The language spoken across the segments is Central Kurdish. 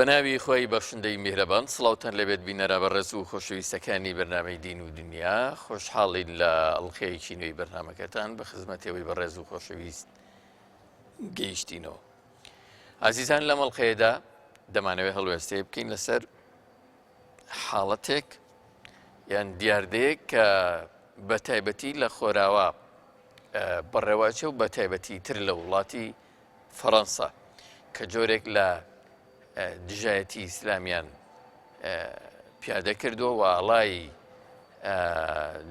بەناوی خوای بەخشندەی میهرەبان سڵاوتان لێبێت بینەرە بەڕێز و خۆشەویستەکانی بەرنامەی دین و دنیا خۆشحاڵین لە ئەڵلقەیەکی نوێی بەرنامەکەتان بە خزمەتەوەی بەڕێز و خۆشەویست گەیشتینەوە ئازیزان لەم ئەڵلقەیەدا دەمانەوێت هەڵوێستەیە بکەین لەسەر حاڵەتێک یان دیاردەیەک کە بە تایبەتی لە خۆراوا بەڕێوەچێ و بە تایبەتی تر لە وڵاتی فەڕەنسا کە جۆرێک لە دژایەتی ئیسلامیان پیادە کردووە و ئاڵای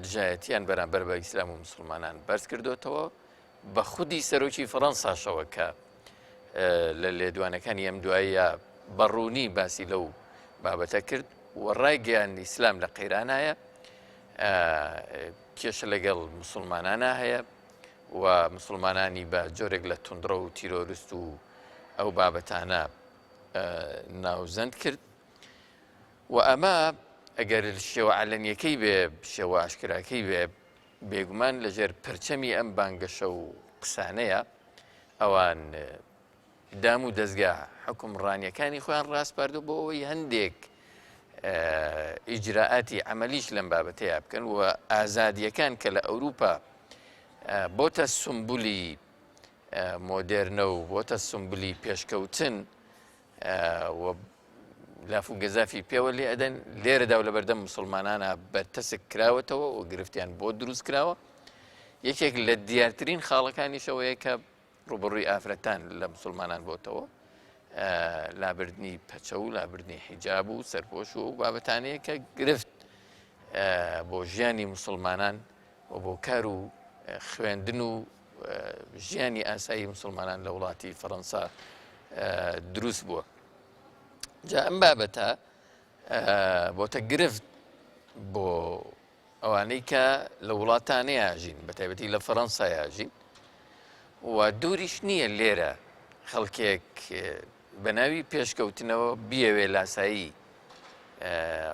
دژایەتیان بەرامبەر بە ئیسلام و مسلمانان بەرز کردوتەوە بە خودی سەرۆکی فەڕەنساشەوە کە لە لێدوانەکانی ئەم دواییە بەڕوونی باسی لەو بابەتە کرد و ڕایگەیاند ئیسلام لە قەیرانایە کێشە لەگەڵ مسلمانانە هەیە و مسلمانانی بە جۆرێک لە تونندڕە و تیرۆرست و ئەو بابەتانە ناوزەند کرد و ئەمە ئەگەر شێوە عەلەنیەکەی بێ شێوە ئاشکراکەی بێ بێگومان لەژێر پەرچەمی ئەم بانگەشە و قسانەیە ئەوان دام و دەزگا حکومڕانیەکانی خۆیان ڕاسپاردو بۆ ئەوەی هەندێک ئیجرائاتی عملیش لەم بابەتەیە بکەن و ئازادیەکان کە لە ئەوروپا بۆتە سمبولی مۆدێرنە و بۆتە سمبلی پێشکەوتن و لاف و گەزافی پێوە لێ ئەدەن، لێرەدا و لەبەردەم موسڵمانانا بەرتەسک کراوەتەوە و گرفتیان بۆ دروست کراوە. یەکێک لە دیارترین خاڵەکانیش ئەوەیە کە ڕووبەڕووی ئافرەتان لە موسڵمانان بۆتەوە، لابردنی پەچە و لابردنی حیجاب و سەرپۆش و ئەو بابەتانەیە کە گرفت بۆ ژیانی موسڵمانان و بۆ کار و خوێندن و ژیانی ئاسایی موسڵمانان لە وڵاتی فەڕەنسا دروست بووە. جا ئەم بابەتە بۆتە گرفت بۆ ئەوانەی کە لە وڵاتانەیە ژین بە تایبەتی لە فەڕەنسایا ژین و دووریش نییە لێرە خەڵکێک بە ناوی پێشکەوتنەوە بیەوێ لاسایی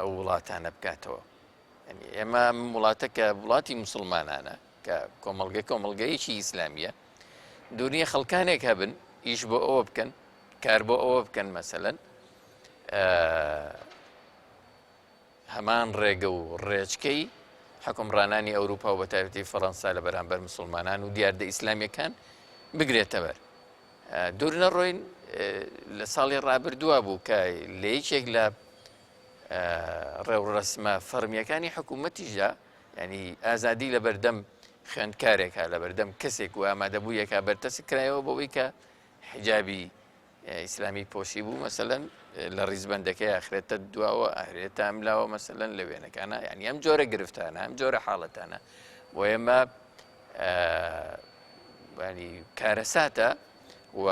ئەو وڵاتانە بکاتەوە ئێمە وڵاتە کە وڵاتی مسلمانانە کە کۆمەڵگە کۆمەڵگەیەکی ئیسلامیە دوور نییە خەڵکانێک هەبن ئیش بۆ ئەوە بکەن کار بۆ ئەوە بکەن مەسەلەن هەمان ڕێگە و ڕێچکەی حکومڕانانی ئەوروپا و بەتایبەتی فەڕەنسا لە بەرامبەر مسلمانان و دیاردە ئیسلامیەکان بگرێتەبەر دوور نەڕۆین لە ساڵی ڕابردووە بوو کە لە یەکێک لە ڕێوڕەسمە فەرمیەکانی حکوومەتیشدا ینی ئازادی لە بەردەم خوێندکارێکە لە بەردەم کەسێک و ئامادەبوویەکە بەرتەسک کرایەوە بۆەوەی کە حیجابی ئیسلامی پۆشی بوو مەسەلەن لە ڕیزبەندەکەی ئاخرێتە دواوە ئاهرێتە ئەم لاوە مەسەلەن لە وێنەکانە یعنی ئەم جۆرە گرفتانە ئەم جۆرە حاڵەتانە بۆ ئێمە ینی کارەساتە و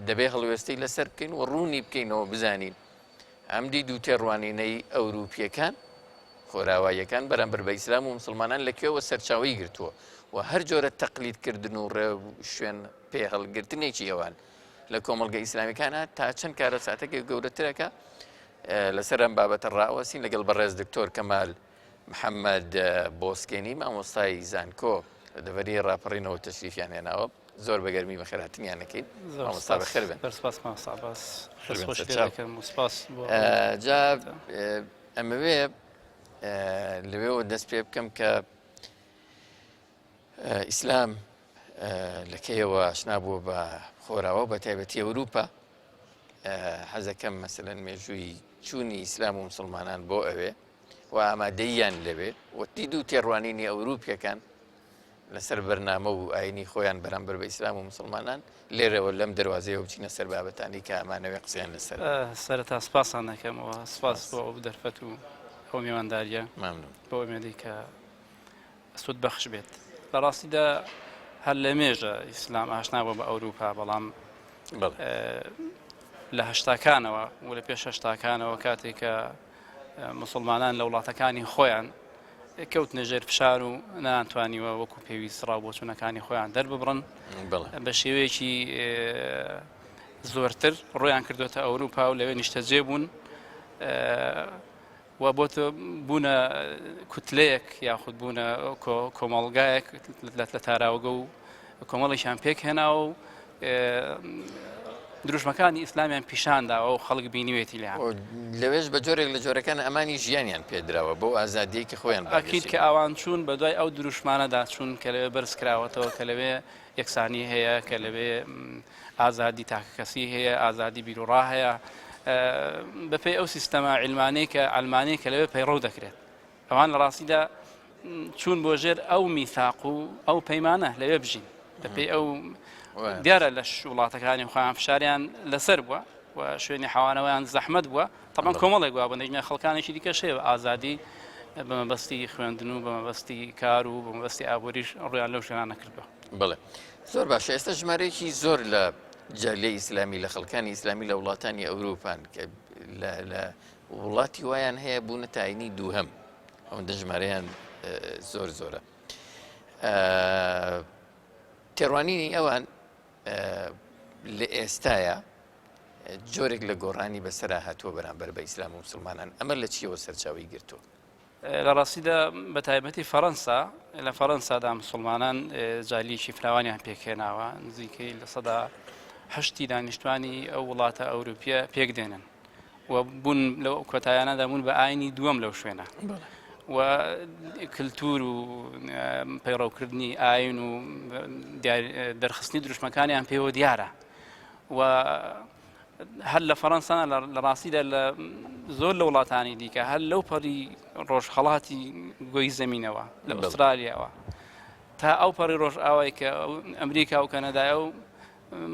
دەبێ هەڵوێستی لەسەر بکەین و ڕوونی بکەینەوە بزانین ئەم دید و تێڕوانینەی ئەوروپیەکان خۆراواییەکان بەرامبەر بە ئیسلام و مسلمانان لە کوێوە سەرچاوەی گرتووە و هەر جۆرە تەقلیدکردن و ڕێ شوێن پێهەڵگرتنێکی ئەوان لە کۆمەڵگە ئیسلامیەکانە تا چەند کارەساتێک گەورەترەکە لەسەر ئەم بابەتە ڕاوەسین لەگەڵ بەڕێز دکتۆر کەمال محەممەد بۆسکێنی مامۆستای زانکۆ لە دەڤەری ڕاپەڕینەوە تەشریفیان هێناوە زۆر بە گەرمی بەخێرهاتنیان دەکەین مامۆستا بەخێر بێن سپاس مامۆستا عەباس دەستخۆشی لێ دەکەم و سپاس بۆ جا ئەمەوێ لەوێوە دەست پێ بکەم کە ئیسلام لە کەیەوە ئاشنا بووە بە خۆراوە بە تایبەتی ئەوروپا حەزەکەم مەسەلەن مێژووی چوونی ئیسلام و مسلمانان بۆ ئەوێ و ئامادەییان لەوێ و دید و تێڕوانینی ئەوروپیەکان لەسەر بەرنامە و ئاینی خۆیان بەرامبەر بە ئیسلام و مسلمانان لێرەوە لەم دەواازەیەوە بچینە سەر بابەتانی کە ئەمانەوێ قسەیان لەسەر سەرەتا سپاسان دەکەمەوە سپاس بۆ ئەو دەرفەت و ئەو میوانداریە ممنون بۆ ئومێدی کە سوود بەخش بێت. لە ڕاستیدا هەر لە مێژە ئیسلام ئاشنا بووە بە ئەوروپا بەڵام لە هەشتاکانەوە و لە پێش هەشتاکانەوە کاتێک کە مسلمانان لە وڵاتەکانی خۆیان کەوتنە ژێر فشار و نانتوانیوە وەکو پێویست ڕاو بۆچوونەکانی خۆیان دەرببڕن بە شێوەیەکی زۆرتر ڕۆیان کردوێتە ئەوروپا و لەوێ نیشتەجێ بوون و بۆتە بوونە کوتلەیەک یاخود بوونە کۆمەڵگایەک لە تاراوگە و کۆمەڵێکیان پێک هێناوە و. دروشمەکانی ئیسلامیان پیشان داوە و خەڵک بینیوێتی لێیان. لەوێش بە جۆرێک لە جۆرەکان ئەمانی ژیانیان پێدراوە بەو ئازادیەی کە خۆیان ئەکید کە ئەوان چوون بە دوای ئەو دروشمانەدا چوون کە لەوێ بەرز کراوەتەوە کە لەوێ یەکسانی هەیە کە لەوێ ئازادی تاکەکەسی هەیە ئازادی بیروڕا هەیە بەپێی ئەو سیستەمە عیلمانەی کە عەلمانی کە لەوێ پەیڕەو دەکرێت ئەوان لە ڕاستیدا چوون بۆ ژێر ئەو میثاق و ئەو پەیمانە لەوێ بژین بەپێی ئەو دیارە لە وڵاتەکانی خۆیان فشاریان لەسەر بووە و شوێنی حەوانەوەیان زەحمەت بووە تەبعەن کۆمەڵێک وا بوون دەگمە خەڵکانێکی دیکەش هەیە ئازادی بە مەبەستی خوێندن و بە مەبەستی کار و بە مەبەستی ئابووریش ڕویان لەو شوێنانە کردووە. بەڵێ زۆر باشە ئێستا ژمارەیەکی زۆر لە جالیە ئیسلامی لە خەڵکانی ئیسلامی لە وڵاتانی ئەوروپان کە لە وڵاتی وایان هەیە بوونە تاینی دووهەم ئەوەندە ژمارەیان زۆر زۆرە تێڕوانینی ئەوان لە ئێستاە جۆرێک لە گۆڕانی بەسەرا هاتووە بەرامبەر بە ئیسلام و مسلمانان ئەمە لە چیەوە سەرچاوی گرتووە؟ لە ڕاستیدا بە تایبەتی فەرەنسا لە فەرەنسادا مسلمانان جالیەکی فراوانیان پێکهێناوە نزیکەی 8% دانیشتوانی ئەو وڵاتە ئەوروپیە پێک دێنن و بوون لەو کۆتایانەدا بوون بە ئاینی دووەم لەو شوێنە و کللتور و پەیڕەوکردنی ئاین و دەرخستنی دروشمەکانیان پێوە دیارە و هەر لە فەڕەنسا لە ڕاستیدا لە زۆر لە وڵاتانی دیکە هەر لەو پەڕی ڕۆژهەڵاتی گۆی زەمینەوە لە ئوسترالیاوە تا ئەو پەڕی ڕۆژئاوای کە ئەمریکا و کەنەدایە و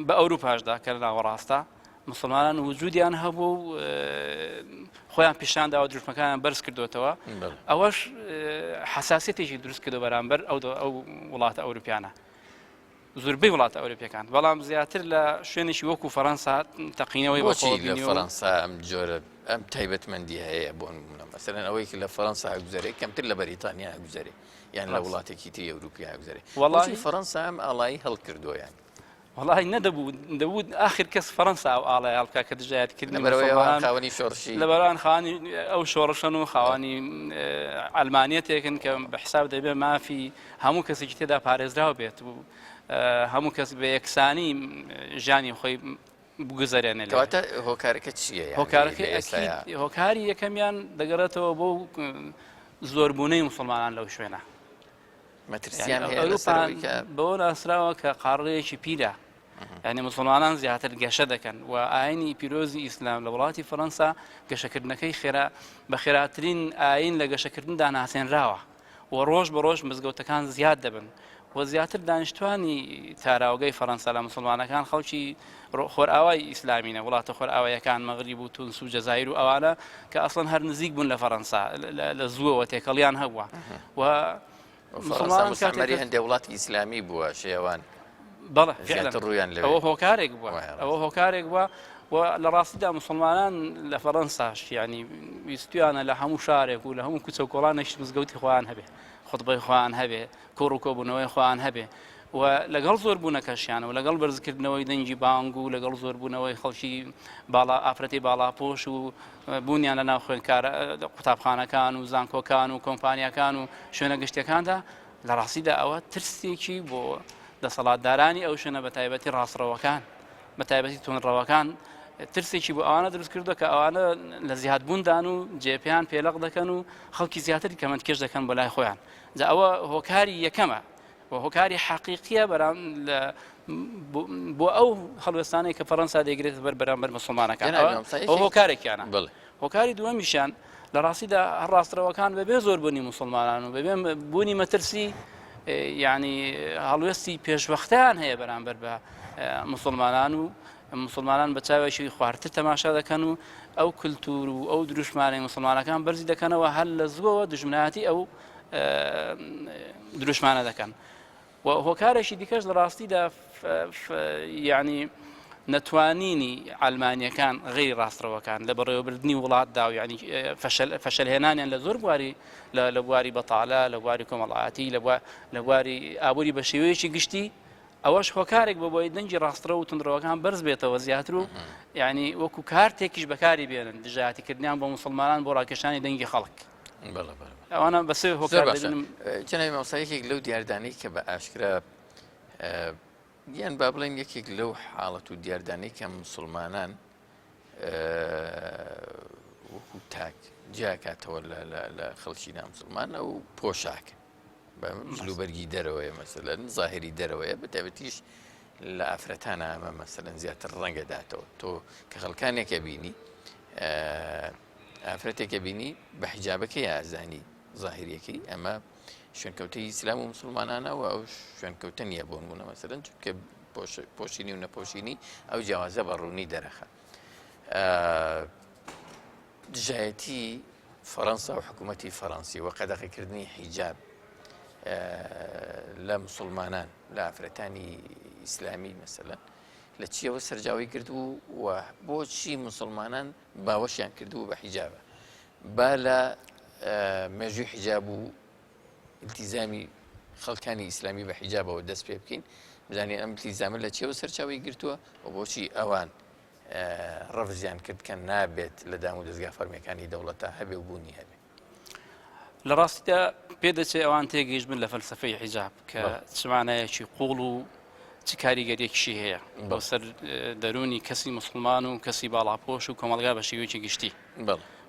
بە ئەوروپاشدا کە لە ناوەڕاستە مسلمانان وجودیان هەبوو و خۆیان پیشانداوە دروشمەکانیان بەرز کردوتەوە ئەوەش حساسیتێکی دروست کردو بەرامبەر ئەو ئەو وڵاتە ئەوروپیانە زوربەی وڵاتە ئەوروپیەکان بەڵام زیاتر لە شوێنێکی وەکو فەرەنسا تەقینەوەی بۆچی لە فەرەنسا ئەم جۆرە ئەم تایبەتمەندی هەیە بۆ نمونە مەسەلەن ئەوەی کە لە فەرەنسا گوزارێ کەمتر لە بەریتانیا گوزارێ یان لە وڵاتێکی تری ئەوروپیا گوزارێ وەڵی فەرەنسا ئەم ئاڵایی هەڵکردویان وڵی نەدەبوو دەبوو آخر کەس فەرەنسا ئەو ئاڵای هەڵکا کە دژایەتکردنی خاوەنی شۆڕشی لەبەران خانی ئەو شۆڕشەن و خاوەنی ئەلمانیەتێکن کە بە حساب دەبێ مافی هەموو کەسێکی تێدا پارێزراو بێت و هەموو کەس بە یەکسانی ژیانی خۆی بگوزەرێنێ لەوێ. کەواتە هۆکارەکە چییە؟ یانی هۆکارەکەی لە ئێستایا؟ ئەکید هۆکاری یەکەمیان دەگەڕێتەوە بۆ زۆربوونەی موسڵمانان لەو شوێنە. یعنی مەترسیان هەیە لەسەر ئەوروپا ئەوەی کە بەوە ناسراوە کە قاڕەیەکی پیرە یعنی موسڵمانان زیاتر گەشە دەکەن و ئاینی پیرۆزی ئیسلام لە وڵاتی فەرەنسا گەشەکردنەکەی خێرا بە خێراترین ئاین لە گەشەکردندا ناسێنراوە. و ڕۆژ بە ڕۆژ مزگەوتەکان زیاد دەبن و زیاتر دانیشتوانی تاراوگەی فەرەنسا لە مسلمانەکان خەڵکی خۆرئاوای ئیسلامینە وڵاتە خۆرئاوایەکان مەغریب و تونس و جەزایر و ئەوانە کە ئەسڵەن هەر نزیک بوون لە فەرەنسا لە زووەوە تێکەڵیان هەبووە و مسلمان مستعمری هەندێک وڵاتی ئیسلامی بووە شێوان بەڵێ زیاتر ڕوویان لەوێ ئەوە هۆکارێک بووە وایە ئەوە هۆکارێک بووە و لە ڕاستیدا مسلمانان لە فەڕەنساش یعنی ویستویانە لە هەموو شارێک و لە هەموو کوچە و کۆڵانێکیش مزگەوتی خۆیان هەبێ خوتبەی خۆیان هەبێ کۆڕ و کۆبوونەوەی خۆیان هەبێ و لەگەڵ زۆربوونەکەشیان و لەگەڵ بەرزکردنەوەی دەنگی بانگ و لەگەڵ زۆربوونەوەی خەڵکی باڵا ئافرەتی باڵاپۆش و بوونیان لە ناو خوێندکارە قوتابخانەکان و زانکۆکان و کۆمپانیاکان و شوێنە گشتیەکاندا لە ڕاستیدا ئەوە ترسێکی بۆ دەسەڵاتدارانی ئەو شوێنە بە تایبەتی ڕاستڕەوەکان بە تایبەتی توندڕەوەکان ترسێکی بۆ ئەوانە دروست کردووە کە ئەوانە لە زیادبووندان و جێپیان پێلەق دەکەن و خەڵکی زیاتر کەمەندکێش دەکەن بۆ لای خۆیان جا ئەوە هۆکاری یەکەمە و هۆکاری حەقیقیە بەرام بۆ ئەو هەڵوێستانەی کە فەڕەنسا دەیگرێتە بەر بەرامبەر مسلمانەکان ئەو هۆکارێکیانە هۆکاری دووەمیشیان لە ڕاستیدا هەر ڕاستڕەوەکان بەبێ زۆربوونی موسڵمانان و بەبێ بوونی مەترسی یعنی هەڵوێستی پێشوەختیان هەیە بەرامبەر بە موسڵمانان و مسلمانان بە چاوێکی خوارتر تەماشا دەکەن و ئەو کللتور و ئەو دروشمانەی مسلمانەکان بەرزی دەکەنەوە هەر لە زووەوە دژمنایەتی ئەو دروشمانە دەکەن. و هۆکارێکی دیکەش لە ڕاستیدا یعنی نەتوانینی عەلمانیەکان غەیری ڕاستڕەوەکان لە بەڕێوەبردنی وڵاتدا و یعنی فەشەلهێنانیان لە زۆر بواری لە بواری بەتاڵە لە بواری کۆمەڵایەتی لە بواری ئابووری بە شێوەیەکی گشتی ئەوەش هۆکارێک بۆ بۆی دەنگی ڕاستڕە و تونندڕەوەکان بەرز بێتەوە زیاتر و یعنی وەکو کارتێکیش بەکاری بێنن دژایەتیکردنیان بۆ مسلمانان بۆ ڕاکێشانی دەنگی خەڵک. بەڵێ بەڵێ. ئەوانە بە سێ زۆر هۆکار باشە دەبینم. جەنابی مامۆستا یەکێک لەو دیاردانەی کە بە ئاشکرا. یان با بڵێن یەکێک لەو حاڵەت و دیاردانەی کە مسلمانان وەکو تاک جیاکاتەوە لە خەڵکی نامسلمان ئەو پۆشاکە جلوبەرگی دەرەوەیە مەسەلەن زاهری دەرەوەیە بە تایبەتیش لە ئافرەتانە ئەمە مەسەلەن زیاتر ڕەنگە داتەوە تۆ کە خەڵکانێکە بینی ئافرەتێکە بینی بە حیجابەکەی ئازانی زاهریەکەی ئەمە شوێنکەوتەی ئیسلام و مسلمانانە و ئەو شوێنکەوتە نییە بۆ نمونە مەسەلەن چونکە پۆشینی و نەپۆشینی ئەو جیاوازە بە ڕوونی دەرەخە دژایەتی فەڕەنسا و حکوومەتی فەڕەنسی و قەدەغەکردنی حیجاب لە مسلمانان لە ئافرەتانی ئیسلامی مەسەلەن لە چیەوە سەرجاوی کردبوو و بۆچی مسلمانان باوەشیان کردبوو بە حیجابە با لە مێژووی حیجاب و التیزامی خەڵکانی ئیسلامی بە حیجابەوە دەست پێ بکەین بزانین ئەم التیزامە لە چیەوە سەرچاوی گرتووە و بۆچی ئەوان ڕەفزیان کرد کە نابێت لە دام و دەزگا فەرمیەکانی دەوڵەتا هەبێ و بوونی هەبێ. لە ڕاستیدا پێدەچێ ئەوان تێگەیشت بن لە فەلسەفەی حیجاب کە چ مانایەکی قوڵ و چ کاریگەریەکیشی هەیە بۆ سەر دەروونی کەسی مسلمان و کەسی باڵاپۆش و کۆمەڵگا بە شێوەیەکی گشتی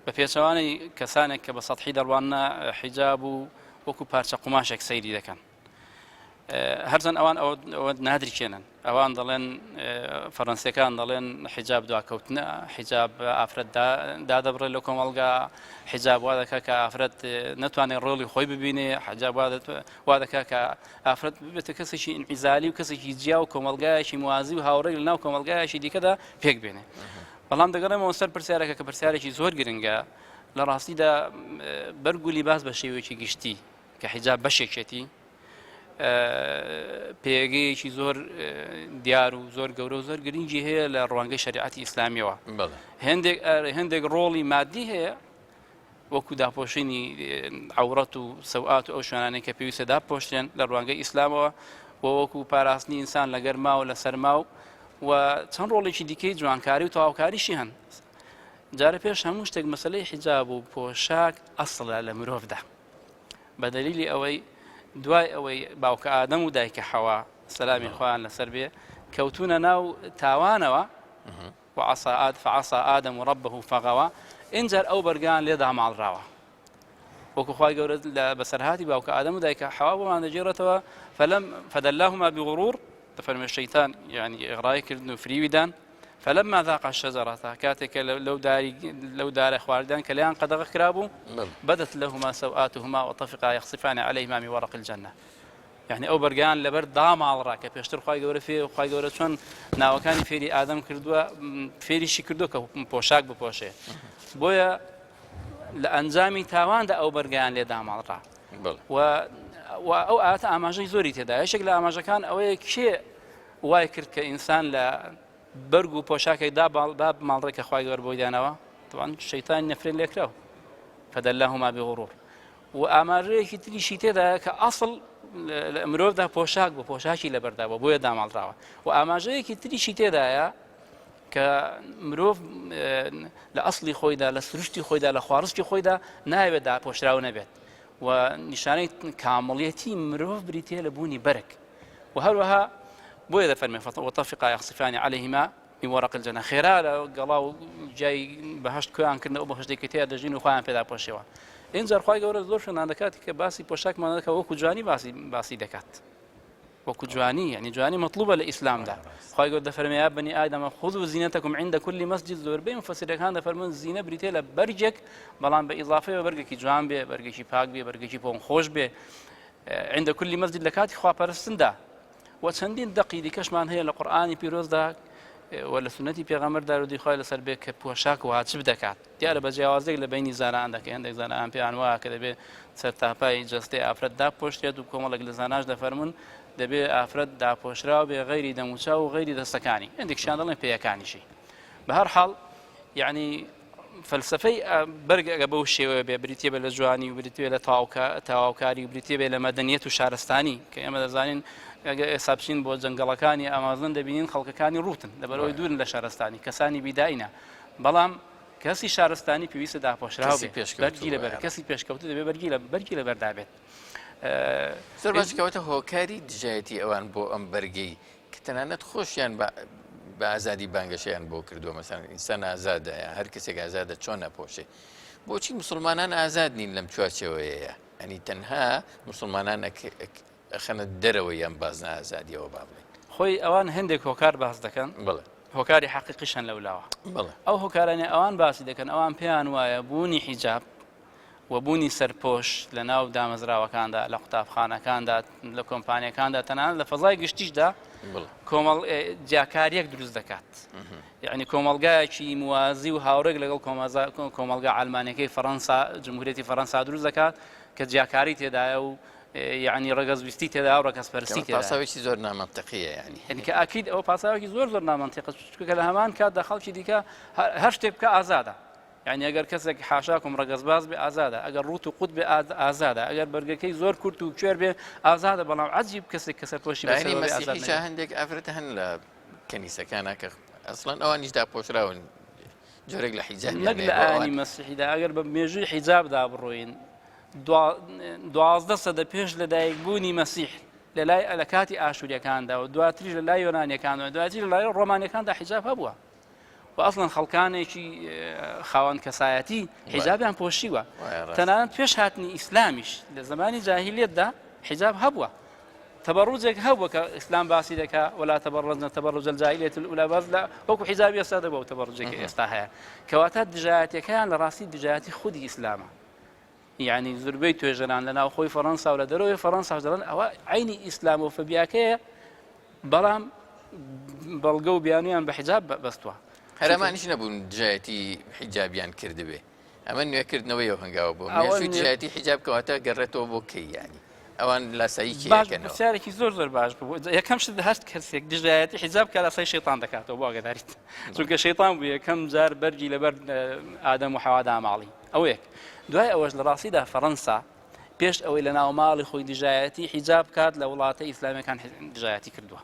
بە پێچەوانەی کەسانێک کە بە سەحی دەڕوانە حیجاب و وەکو پارچە قوماشێک سەیری دەکەن هەرچەند ئەوان ئەوە نادرکێنن ئەوان دەڵێن فەرەنسیەکان دەڵێن حیجاب دواکەوتنە حیجاب ئافرەت دادەبڕێ لە کۆمەڵگا حیجاب وا دەکات کە ئافرەت نەتوانێت ڕۆڵی خۆی ببینێ حیجاب وا دەکات کە ئافرەت ببێتە کەسێکی ئینعیزالی و کەسێکی جیا و کۆمەڵگایەکی موازی و هاوڕێک لە ناو کۆمەڵگایەکی دیکەدا پێک بێنێ بەڵام دەگەڕێمەوە سەر پرسیارەکە کە پرسیارێکی زۆر گرنگە لە ڕاستیدا بەرگ و لیباس بە شێوەیەکی گشتی کە حیجاب بەشێکێتی پێگەیەکی زۆر دیار و زۆر گەورە و زۆر گرنگی هەیە لە ڕوانگەی شریعەتی ئیسلامیەوە هەندێک هەندێک ڕۆڵی مادی هەیە وەکو داپۆشینی عورەت و سەوات و ئەو شوێنانەی کە پێویستە داپۆشتێن لە ڕوانگەی ئیسلامەوە و وەکو پاراستنی ئینسان لە گەرما و لە سەرما و و چەند ڕۆڵێکی دیکەی جوانکاری و تەواوکاریشی هەن جارە پێش هەموو شتێک مەسلەی حیجاب و پۆشاک ئەسڵە لە مرۆڤدا بە دەلیلی ئەوەی دوای ئەوەی باوکە ئادەم و دایکە حەوا سەلامی خۆیان لەسەر بێ کەوتونە ناو تاوانەوە وعصى آد فعصى آدم ربه فغوى ئینجار ئەو بەرگان لێ داماڵراوە وەکو خوای گەورە لە بەسەرهاتی باوکە ئادەم و دایکە حەوا بۆمان دەگێڕێتەوە فلم فدلاهما بغرور دەفەرمێ شەیتان یعنی ئیغرای کردن و فریوی دان فلما ذاق الشجرة کاتێک کە لەو داری لەو دارە خواردان کە لێیان قەدەغە کرابوو بدت لهما سوآتهما وطفقا يخصفان عليهما من ورق الجنة یعنی ئەو بەرگیان لەبەر داماڵڕا کە پێشتر خوای گەورە فێ خوای گەورە چۆن ناوەکانی فێری ئادەم کردووە فێریشی کردووە کە پۆشاک بپۆشێ بۆیە لە ئەنجامی تاواندا ئەو بەرگیان لێ داماڵڕا و ئەو ئاتە ئاماژەی زۆری تێدا یەکێک لە ئاماژەکان ئەوەیە کێ وای کرد کە ئینسان لە بەرگ و پۆشاکێک دا بماڵڕێ کە خوای گەورە بۆی داناوە طبعا شەیتانی نەفرەت لێکراو فدلاهما بغرور و ئاماژەیەکی تریشی تێدایە کە ئەسڵ لە مرۆڤدا پۆشاک بۆ پۆشاکی لەبەردا بۆ بۆیە داماڵراوە و ئاماژەیەکی تریشی تێدایە کە مرۆڤ لە ئەسڵی خۆیدا لە سروشتی خۆیدا لە خواڕستی خۆیدا ناوێت داپۆشراو نەبێت و نیشانەی کامڵیەتی مرۆڤ بریتە لە بوونی بەرگ و هەروەها بۆیە دەفەرمێ وطفقا يخصفان عليهما من ورق الجنة خێرا لە گەڵا و جای بەهشت کۆیان کردن ئەو بەهشتێک کە تێیا دەژین و خۆیان پێدا پۆشێوە ئینجار خوای گەورە زۆر شوێنان دەکات کە باسی پۆشاکمان دەکات وەکو جوانی باسی باسی دەکات وەکو جوانی یعنی جوانی مطلوبە لە ئیسلامدا خوای گەورە دەفەرمێ یا بنی آدم خذوا زینتکم عند كل مسجد زۆربەی مفسرەکان دەفەرمون زینە بریتیە لە بەرگێک بەڵام بە ئیضافەوە بەرگێکی جوان بێ بەرگێکی پاک بێ بەرگێکی پۆن خۆش بێ عند كل مسجد لە کاتی خواپەرستندا و چەندین دەقی دیکەشمان هەیە لە قورئانی پیرۆزدا و لە سوننەتی پێغەمبەر دارودی خوای لەسەر بێ کە پۆشاک واجب دەکات دیارە بە جیاوازێک لە بینی زانان دەکە هەندێک زانان پێیان وایە کە دەبێت سەرتاپای جەستەی ئافرەت داپۆشرێت و کۆمەڵێک لە زاناش دەفەرمونون دەبێ ئافرەت داپۆشراو بێ غەیری دەموچاو و غەیری دەستەکانی هەندێکشیان دەڵێن پێیەکانیشی بە هەر حاڵ یعنی فەلسەفەی بەرگ ئەگە بەو شێوەیە بێ بریتیە بێ لە جوانی و بریتیە لە تەواوکاری و بریتیە بێ لە مەدەنیەت و شارستانی کە ئێمە دەزانین ئەگە ئێستا بچین بۆ جەنگەڵەکانی ئامازۆن دەبینین خەڵکەکانی ڕووتن لەبەرەوەی دوورن لە شارستانی کەسانی بیداینە بەڵام کەسی شارستانی پێویستە داپۆشراو بێ بەرگی لەبەر کەسی پێشکەوتو دەبێ بەرگی لە بەرگی لەبەردا بێت زۆر باش کەوتە هۆکاری دژایەتی ئەوان بۆ ئەم بەرگەی. کە تەنانەت خۆشیان بە ئازادی بانگەشەیان بۆ کردووە مەسەن ئینسان ئازادە هەر کەسێک ئازادە چۆن ئەپۆشێ بۆچی مسلمانان ئازاد نین لەم چوارچێوەیەیە ئەنی تەنها مسلمانان ئەخەنە دەرەوەی ئەم بازنە ئازادیەوە با بڵێین. خۆی ئەوان هەندێک هۆکار باس دەکەن بەڵێ. هۆکاری حەقیقیشن لەولاوە. بەڵێ. ئەو هۆکارانەی ئەوان باسی دەکەن ئەوان پێیان وایە بوونی حیجاب و بوونی سەرپۆش لە ناو دامەزراوەکاندا لە قوتابخانەکاندا لە کۆمپانیەکاندا تەنانەت لە فەزای گشتیشدا کۆمەڵ جیاکاریەک دروست دەکات. یعنی کۆمەڵگایەکی موازی و هاوڕێک لەگەڵ کۆمەڵگا عەلمانیەکەی فەڕەنسا جمهوریەتی فەڕەنسا دروست دەکات کە جیاکاری تێدایە و یعنی ڕەگەزویستی تێدا و ڕەگەزپەرستی تێدا پاساوێکی زۆر نامەنتقیە یعنی یعنی کە ئەکید ئەو پاساوێکی زۆر زۆر نامەنتیقە چونکە لە هەمان کاتدا خەڵکی دیکە هەر شتێک بکە ئازادە یعنی ئەگەر کەسێک حاشاکم ڕەگەزباز بێ ئازادە ئەگەر ڕوت و قوت بێ ئازادە ئەگەر بەرگەکەی زۆر کورت و کوێر بێ ئازادە بەڵام عجیب کەسێک کە سەرپۆشی بەسەرەوە بێ ئازاد مەسیحیشا هەندێک ئافرەت هەن لە کەنیسەکانە کە ئەسڵەن ئەوانیش داپۆشراون جۆرێک لە حیجابیان نەک لە ئایینی مەسیحیدا ئەگەر بە مێژووی حیجابدا بڕۆین 12 سەدە پێش لەدایکبوونی مەسیح لە لای لە کاتی ئاشووریەکاندا و دواتریش لە لای یۆنانیەکان و دواتریش لە لای ڕۆمانیەکاندا حیجاب هەبووە و ئەسڵەن خەڵکانێکی خاوەن کەسایەتی حیجابیان پۆشیوە تەنانەت پێش هاتنی ئیسلامیش لە زمانی جاهیلیەتدا حیجاب هەبووە تەبەڕوجێک هەبووە کە ئیسلام باسی دەکا ولا تبرجن تبرج الجاهلیة الاولى باس لە وەکو حیجابی ئێستا دەبوو تەبەڕوجێکی ئێستا هەیە کەواتە دژایەتیەکەیان لە ڕاستی دژایەتی خودی ئیسلامە یعنی زوربەی توێژەران لە ناوخۆی فەڕەنسا و لە دەرەوەی فەڕەنساش دەڵێن ئەوە عینی ئیسلامۆفۆبیاکەیە بەڵام بەڵگە و بیانویان بە حیجاب بەستووە. هەرەمانیش نەبوون دژایەتی حیجابیان کردبێ ئەمە نوێکردنەوەی ئەو هەنگاوە بۆ مێژووی دژایەتی حیجاب کەواتە گەڕێتەوە بۆ کەی یانی ئەوان لاسایی کێ باش پرسیارێکی زۆر زۆر باش بوو یەکەم شت هەست کەسێک دژایەتی حیجاب کە لاسای شەیتان دەکاتەوە بۆ ئاگاداریت چونکە شەیتان بوو یەکەم جار بەرگی لەبەر ئادەم و حەوا داماڵی ئەوە یەک دوای ئەوەش لە ڕاستیدا فەڕەنسا پێش ئەوەی لە ناو ماڵی خۆی دژایەتی حیجاب بکات لە وڵاتە ئیسلامیەکان دژایەتی کردووە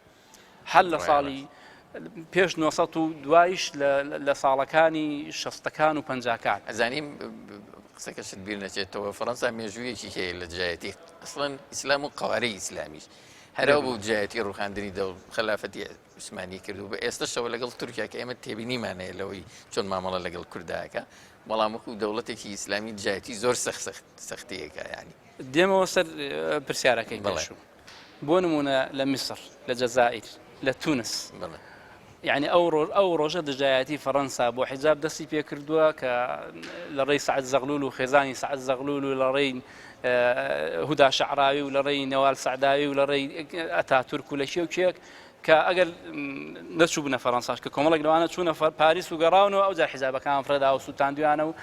هەر لە ساڵی پێش 900 و دوایش لە ساڵەکانی شەستەکان و پەنجاکان. ئەزانیم قسەکەشت بیر نەچێتەوە فەڕەنسا مێژوویەکی هەیە لە دژایەتی ئەسڵەن ئیسلام و قەوارەی ئیسلامیش هەرەو بوو دژایەتی ڕوخاندنی دەوڵ خەلافەتی عوسمانی کرد و بە ئێستەشەوە لەگەڵ تورکیا کە ئێمە تێبینیمان هەیە لەوەی چۆن مامەڵە لەگەڵ کورداکە بەڵام وەکو دەوڵەتێکی ئیسلامی دژایەتی زۆر سەخت سەخت سەختیەکە ینی دێمەوە سەر پرسیارەکەی پێشوو بۆ نمونە لە میسر لە جەزائیر لە تونس یعنی ئەو ڕۆژ ئەو ڕۆژە دژایەتی فەڕەنسا بۆ حیجاب دەستی پێکردووە کە لە ڕێی سعد زەغلول و خێزانی سعد زەغلول و لە ڕێی هودا شەعراوی و لە ڕێی نەوال سەعداوی و لە ڕێی ئەتاتورک و لە کێ و کێک کە ئەگەر نەچووبنە فەرەنساش کە کۆمەڵێک لەوانە چوونە پاریس و گەڕاونەوە ئەوجار حیجابەکان فڕێدا و سووتاندویانە و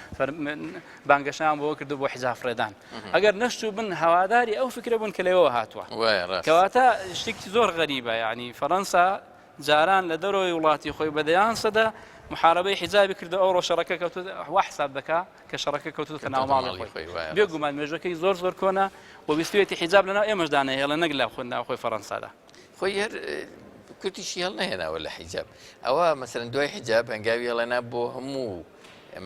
بانگەشەیان بۆ کردو بۆ حیجاب فڕێدان ئەگەر نەشتوو بن هەواداری ئەو فکرە بوون کە لەوێوە هاتووە کەواتە شتێکی زۆر غەریبە یعنی فەرەنسا جاران لە دەرەوەی وڵاتی خۆی بە دەیان سەدە محاربەی حیجابی کردو ئەوڕۆ شەڕەکە کەوتو وا حساب دەکا کە شەڕەکە کەوتوتە ناو ماڵی خۆی بێگومان مێژەکەی زۆر زۆر کۆنە و ویستویەتی حیجاب لەناو ئێمەشدا نەهێڵێ نەک لە خۆ ناوخۆی فەرەنسادا. خۆی هەر کورتیشی هەڵنەهێناوە لە حیجاب ئەوە مەسەرەن دوای حیجاب هەنگاوی هەڵێنا بۆ هەموو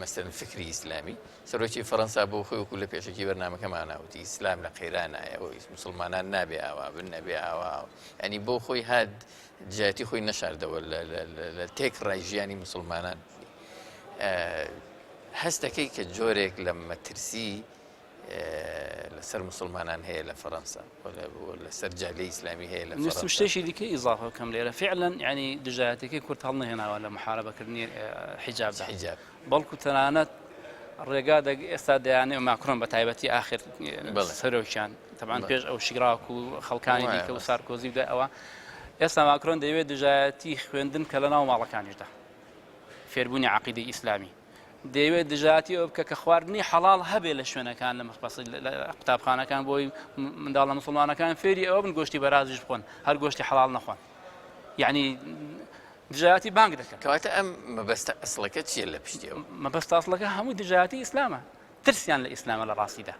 مەسەرن فکری ئیسلامی سەرۆکی فەرەنسا بۆ خۆی وەکو لە پێشەکی بەرنامەکەمانە وتی ئیسلام لە قەیرانایە و مسلمانان نابێ ئاوا بن نەبێ ئاوا ئەنی بۆ خۆی هات دژایەتی خۆی نەشاردەوە لە تێک ڕای ژیانی مسلمانان هەستەکەی کە جۆرێک لە مەترسی لەسەر مسلمانان هەیە لە فەرەنسا لەسەر جالیەی ئیسلامی هەیە لە فەرەنسا. شتێکی دیکە ئیزافە بکەم لێرە فعلا یعنی دژایەتەکەی کورد هەڵنەهێناوە لە محاربەکردنی حیجابدا حیجاب بەڵکو تەنانەت ڕێگا دەگ ئێستا دەیانێ ماکرۆن بە تایبەتی ئاخر سەرۆکیان تەبان پێش ئەو شیراک و خەڵکانی دیکە و سارکۆزی و دوای ئەوە ئێستا ماکرۆن دەیەوێت دژایەتی خوێندن کە لە ناو ماڵەکانیشدا فێربوونی عقیدەی ئیسلامی دەیەوێت دژایەتی ئەوە بکە کە خواردنی حەڵاڵ هەبێ لە شوێنەکان لە مەخبەسی لە قوتابخانەکان بۆی منداڵە مسلمانەکان فێری ئەوە بن گۆشتی بەرازیش بخۆن هەر گۆشتی حەڵاڵ نەخۆن یعنی دژایەتی بانگ دەکەن کەواتە ئەم مەبەستە ئەسڵەکە چییە لە پشتیەوە؟ مەبەستە ئەسڵەکە هەموو دژایەتی ئیسلامە ترسیان لە ئیسلامە لە ڕاستیدا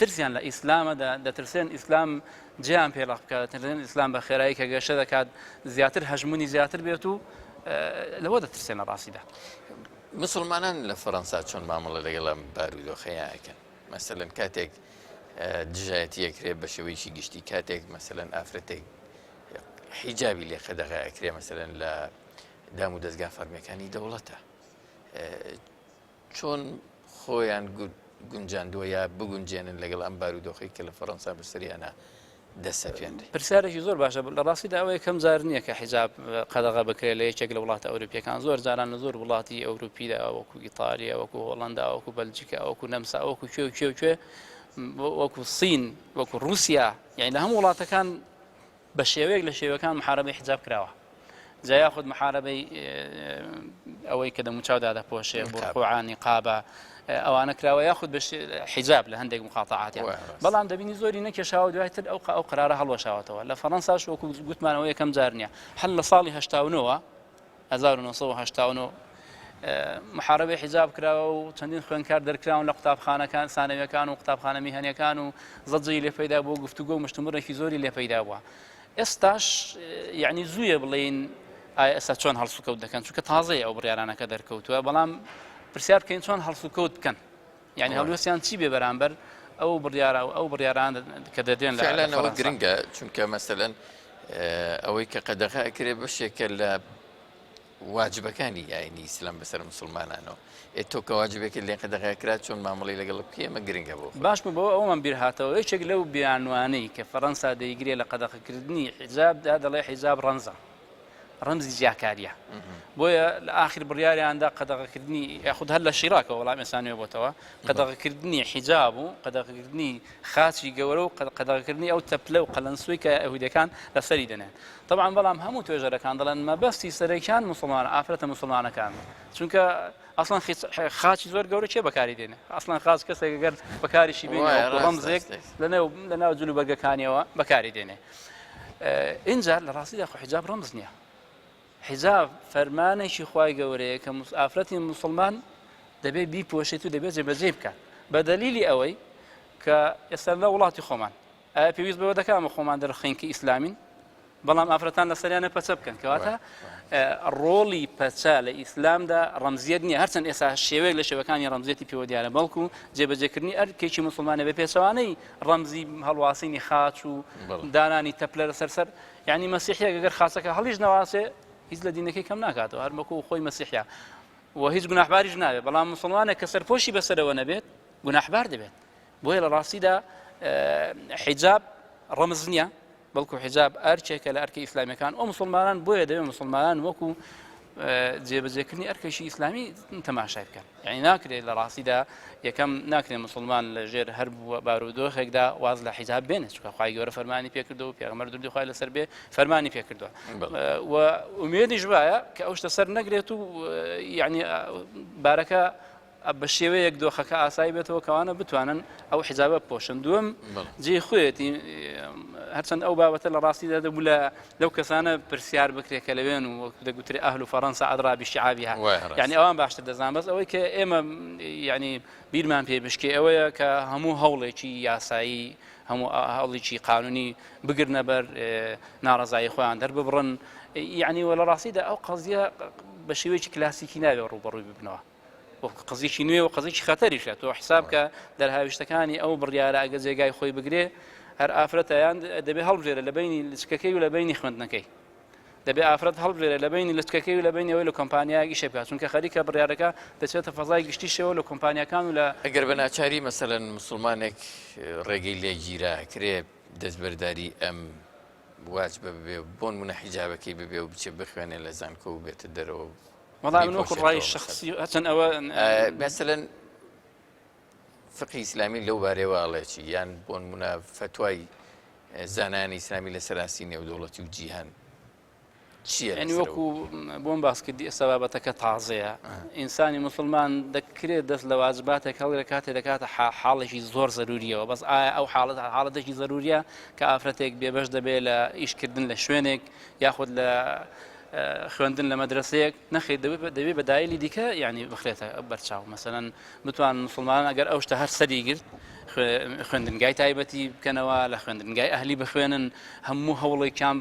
ترسیان لە ئیسلامە، دەترسێن ئیسلام جێیان پێ ڕەق بکات، دەترسێن ئیسلام بە خێرایی کە گەشە دەکات زیاتر هەژموونی زیاتر بێت و لەوە دەترسێن لە ڕاستیدا. مسوڵمانان لە فەرەنسا چۆن مامەڵە لەگەڵ ئەم بارودۆخەیە ئەکەن؟ مەسەلەن کاتێک دژایەتی ئەکرێ بە شێوەیەکی گشتی کاتێک مەسەلەن ئافرەتێک. حیجابی لێ قەدەغە ئەکرێ مەسەلەن لە دام و دەزگا فەرمیەکانی دەوڵەتە چۆن خۆیان گونجاندووە یا بگونجێنن لەگەڵ ئەم بارودۆخەی کە لە فەڕەنسا بەسەریانە دەسەپێنرێ؟ پرسیارێکی زۆر باشە لە ڕاستیدا ئەوە یەکەم جار نییە کە حیجاب قەدەغە بکرێت لە یەکێک لە وڵاتە ئەوروپیەکان زۆر جاران لە زۆر وڵاتی ئەوروپیدا وەکو ئیتالیا وەکو هۆڵندا وەکو بەلجیکا وەکو نەمسا وەکو کوێ و کوێ و کوێ وەکو سین وەکو رووسیا یعنی لە هەموو وڵاتەکان بە شێوەیەک لە شێوەکان محاربەی حجاب کراوە جا یاخود محاربەی ئەوەی کە دەموچاو دادەپۆشێ بۆ نیقابە ئەوانە کراوە یاخود بە حیجاب لە هەندێک مقاتەعاتیان بەڵام دەبینی زۆری نەکێشاوە دوایتر ئەو ئەو قرارە هەڵوەشاوەتەوە لە فەڕەنساش وەکو گوتمانەوە یەکەم جار نییە هەر لە ساڵی 1970 1989 محاربەی حیجاب کراوە و چەندین خوێندکار دەرکراون لە قوتابخانەکان سانەویەکان و قوتابخانە میهەنیەکان و زەجەی لێ پەیدا بووە گفتوگۆ و مشتومڕێکی زۆری لێ پەیدا بووە ئێستاش یعنی زوویە بڵێین ئایا ئێستا چۆن هەڵسوکەوت دەکەن چونکە تازەیە ئەو بڕیارانەکە دەرکەوتووە بەڵام پرسیار بکەین چۆن هەڵسوکەوت بکەن یعنی هەڵوێستیان چی بێ بەرامبەر ئەو بڕیارە و ئەو بڕیاران کە دەدرێن لە فعلا ئەوە گرنگە چونکە مەسەلەن ئەوەی کە قەدەغە ئەکرێ بەشێکە لە واجبەکانی ئاینی ئیسلام بەسەر موسڵمانانەوە ئێ تۆ کە واجبێکت لێ قەدەغە کرا چۆن مامەڵەی لەگەڵ بکەی ئەمە گرنگە بۆ خۆت. باش بوو بەوە ئەوەمان بیر هاتەوە یەکێک لەو بیانوانەی کە فەرەنسا دەیگرێ لە قەدەغەکردنی حیجابدا دەڵێ حیجاب ڕەمزە ڕەمزی جیاکاریە بۆیە لە ئاخر بڕیاریاندا قەدەغەکردنی یاخود هەر لە شیراکەوە وەڵام ئێستا نوێ بۆتەوە قەدەغەکردنی حیجاب و قەدەغەکردنی خاچی گەورە و قەدەغەکردنی ئەو تەپلە و قەلەنسوی کە یەهودەکان لەسەری دەنێن تەبعەن بەڵام هەموو توێژەرەکان دەڵێن مەبەستی سەرەکیان موسڵمان ئافرەتە موسڵمانەکان چونکە ئەسڵەن خاچی زۆر گەورە کێ بەکاری دێنێ ئەسڵەن خاچ کەسێک گەر بەکاریشی بێنێ ڕەمزێک لەنێو لەناو جل و بەرگەکانیەوە بەکاری دێنێ ئینجا لە ڕاستیدا خۆ حیجاب ڕەمز نییە حیجاب فەرمانێکی خوای گەورەیە کە ئافرەتی موسڵمان دەبێت بیپۆشێت و دەبێت جێبەجێ بکات بە دەلیلی ئەوەی کە ئێستا لە وڵاتی خۆمان ئایا پێویست بەوە دەکا ئەمە خۆمان دەرخەین کە ئیسلامین؟ بەڵام ئافرەتان لەسەریانە پەچە بکەن کەواتە ڕۆڵی پەچە لە ئیسلامدا ڕەمزیەت نییە هەرچەند ئێستا شێوەیەک لە شێوەکانی ڕەمزیەتی پێوە دیارە بەڵکو جێبەجێکردنی ئەرکێکی موسڵمانە بە پێچەوانەی ڕەمزی هەڵواسینی خاچ و دانانی تەپلە لەسەر سەر یعنی مەسیحیەک گەر خاچەکە هەڵیش نەواسێ هیچ لە دینەکەی کەم ناکاتەوە هەر وەکو خۆی مەسیحە و هیچ گوناحباریش نابێت بەڵام مسلمانێک کە سەرپۆشی بەسەرەوە نەبێت گوناحبار دەبێت بۆیە لە ڕاستیدا حیجاب ڕەمز نییە بەڵکو حیجاب ئەرکێکە لە ئەرکە ئیسلامیەکان ئەو مسلمانان بۆیە دەبێت مسلمانان وەکو جێبەجێکردنی ئەرکێکی ئیسلامی تەماشای بکەن یعنی ناکرێت لە ڕاستیدا یەکەم ناکرێت مسلمان لە ژێر هەر بارودۆخێکدا واز لە حیجاب بێنێت چونکە خوای گەورە فەرمانی پێکردو و پێغەمبەر درودی خوای لەسەر بێ فەرمانی پێکردووە و ئومێدیش وایە کە ئەو شتە سەر نەگرێت و یعنی بارەکە بە شێوەیەک دۆخەکە ئاسایی بێتەوە کەوانە بتوانن ئەو حیجابە بپۆشن دووەم جێی خۆیەتی هەرچەند ئەو بابەتە لە ڕاستیدا دەبوو لە لەو کەسانە پرسیار بکرێت کە لەوێن و وەک دەگوترێ أهل فرنسا أدرى بشعابها یعنی ئەوان باشتر دەزان بەس ئەوەی کە ئێمە یعنی بیرمان پێ بشکێ ئەوەیە کە هەموو هەوڵێکی یاسایی هەموو هەوڵێکی قانونی بگرنە بەر ناڕەزایی خۆیان دەرببڕن یعنی وە لە ڕاستیدا ئەو قەزیە بە شێوەیەکی کلاسیکی نابێ ڕووبەڕووی ببنەوە وەک قەزیەکی نوێ و قەزیەکی خەتەریشە تۆ حساب کە دەرهاویشتەکانی ئەو بڕیارە ئەگە جێگای خۆی بگرێ هەر ئافرەتە یان دەبێ هەڵبژێرە لە بینی لچکەکەی و لە بینی خوێندنەکەی دەبێ ئافرەت هەڵبژێرە لە بینی لچکەکەی و لە بینی ئەوەی لە کۆمپانیایەک ئیشێ بکات چونکە خەریکە بڕیارەکە دەچێتە فەزای گشتیشەوە لە کۆمپانیاکان و لە ئەگەر بە ناچاری مەسەلەن موسڵمانێک ڕێگەی لێ گیرا کرێ دەستبەرداری ئەم واجبە ببێ بۆنمونە حیجابەکەی ببێ و بچێ بخوێنێ لە زانکۆ و بێتە دەرەوە وەڵا من وەکو ڕای شخصی هەرچەند ئەوە مەسەلەن فقهی ئیسلامی لەو بارەیەوە ئەڵێ چی یان بۆ نمونە فەتوای زانایانی ئیسلامی لە سەراسی نێودەوڵەتی و جیهان چییە یعنی وەکو بۆم باس کردی ئێستا بابەتەکە تازەیە ئینسانی مسلمان دەکرێت دەست لە واجباتێک هەڵگرە کاتێ دەکاتە حاڵێکی زۆر زەروریەوە بەس ئایا ئەو حاڵەت حاڵەتێکی زەروریە کە ئافرەتێک بێبەش دەبێت لە ئیشکردن لە شوێنێک یاخود لە خوێندن لە مەدرەسەیەک نەخێر دەبێ بە دایلی دیکە یعنی بخرێتە بەرچاو مەسەلەن بتوان مسلمانان ئەگەر ئەو شتە هەر سەری گرت خوێندنگای تایبەتی بکەنەوە لە خوێندنگای ئەهلی بخوێنن هەموو هەوڵێکیان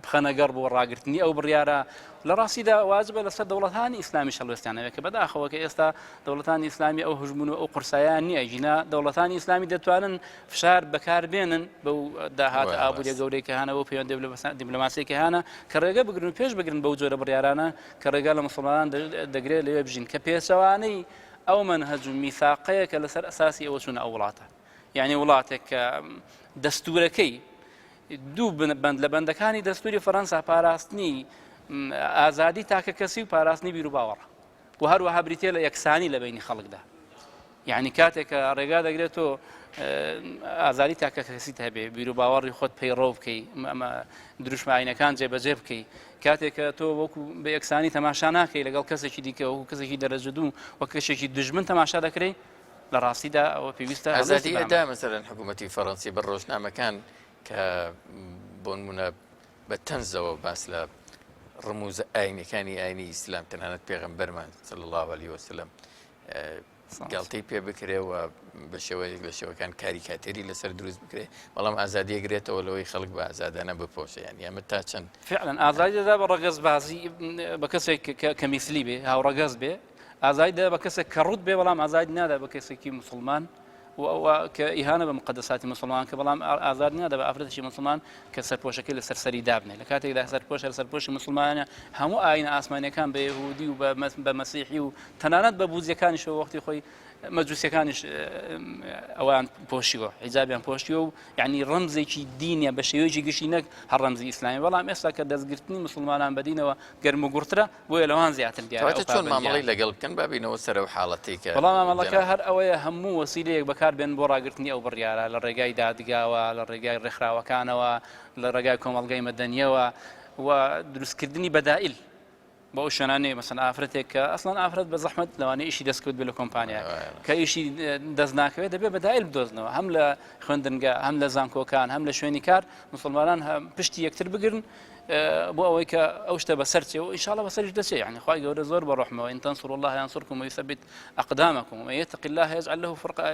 بخەنە گەڕ بۆ ڕاگرتنی ئەو بڕیارە لە ڕاستیدا واجبە لەسەر دەوڵەتانی ئیسلامیش هەڵوێستیان هەبێت کە بەداخەوە کە ئێستا دەوڵەتانی ئیسلامی ئەو هەژموون و ئەو قورسایان نییە ژینا دەوڵەتانی ئیسلامی دەتوانن فشار بەکار بێنن بەو داهات ئابووریە گەورەی کە هەنە بۆ پەیوەندی دیبلۆماسی کە هەنە کە ڕێگە بگرن و پێش بگرن بەو جۆرە بڕیارانە کە ڕێگا لە مسلمانان دەگرێت لەوێ بژین کە پێچەوانەی ئەو مەنهەج و میثاقەیە کە لەسەر ئەساسی ئەوە چوونە ئەو وڵاتە یعنی وڵاتێک کە دەستورەکەی دوو بەند لە بەندەکانی دەستوری فەرەنسا پاراستنی ئازادی تاکەکەسی و پاراستنی بیروباوەڕە و هەروەها بریتە لە یەکسانی لە بینی خەڵکدا یعنی کاتێک کە ڕێگا دەگرێت تۆ ئازادی تاکەکەسیت هەبێ بیر و باوەڕی خۆت پەیڕەو بکەی ئەمە دروشمە ئاینەکان جێبەجێ بکەی کاتێک کە تۆ وەکو بە یەکسانی تەماشا ناکەی لەگەڵ کەسێکی دیکە وەکو کەسێکی دەرەجە دوو وەک کەسێکی دژمن تەماشا دەکرێت لە ڕاستیدا ئەوە پێویستە ئازادی ئەدا مەسەرەن حکوومەتی فەڕەنسی بە ڕۆژنامەکان کە بۆنمونە بە تەنزەوە باس لە ڕموزە ئاینەکانی ئاینی ئیسلام تەنانەت پێغەمبەرمان صلی الله علیه وسلم گاڵتەی پێ بکرێ و بە شێوەیەک لە شێوەکان کاریکاتێری لەسەر دروست بکرێ بەڵام ئازادیە گرێتەوە لەوەی خەڵک بە ئازادانە بپۆشە یان ئەمە تا چەند فعلا ئازادی دەدا بە ڕەگەزبازی بە کەسێک کە میسلی بێ هاوڕەگەز بێ ئازادی دەدا بە کەسێک کە ڕوت بێ بەڵام ئازادی نادا بە کەسێکی مسلمان و ئەوە کە ئیهانە بە مقدساتی مسلمان کە بەڵام ئازاد نادا بە ئافرەتێکی مسلمان کە سەرپۆشەکەی لەسەر سەری دابنێ لە کاتێکدا سەرپۆش هەر سەرپۆشی مسلمانە هەموو ئاینە ئاسمانیەکان بە یهودی و بە مەسیحی و تەنانەت بە بوزیەکانیشەوە وەختی خۆی مەجوسیەکانیش ئەوان پۆشیوە حیجابیان پۆشیوە و یعنی ڕەمزێکی دینە بە شێوەیەکی گشتی نەک هەر ڕەمزی ئیسلامی بەڵام ئێستا کە دەستگرتنی مسلمانان بەدینەوە گەرم و گوڕترە بۆیە لەوان زیاتر دیارە ئەو چۆن مامەڵەی لەگەڵ بکەن با بینەوە سەر ئەو حاڵەتەی کە بەڵام مامەڵەکە هەر ئەوەیە هەموو وەسیلەیەک بەکار بێن بۆ ڕاگرتنی ئەو بڕیارە لە ڕێگای دادگاوە لە ڕێگای ڕێکخراوەکانەوە لە ڕێگای کۆمەڵگەی مەدەنیەوە و دروستکردنی بەدائیل بۆ ئەو شوێنانەی مەسەن ئافرەتێک کە ئەسڵەن ئافرەت بە زەحمەت لەوانەیە ئیشی دەستکەوت بێ لە کۆمپانیا کە ئیشی دەست ناکەوێت دەبێت بەدائیل بدۆزنەوە هەم لە خوێندنگە هەم لە زانکۆکان هەم لە شوێنی کار مسلمانان هەم پشتی یەکتر بگرن بۆ ئەوەی کە ئەو شتە بەسەر چێ و ئینشاءاللە بەسەریش دەچێ یعنی خوای گەورە زۆر بە ڕەحمەوە إن تنصروا الله ينصركم ويثبت أقدامكم ومن يتق الله يجعل له فرقا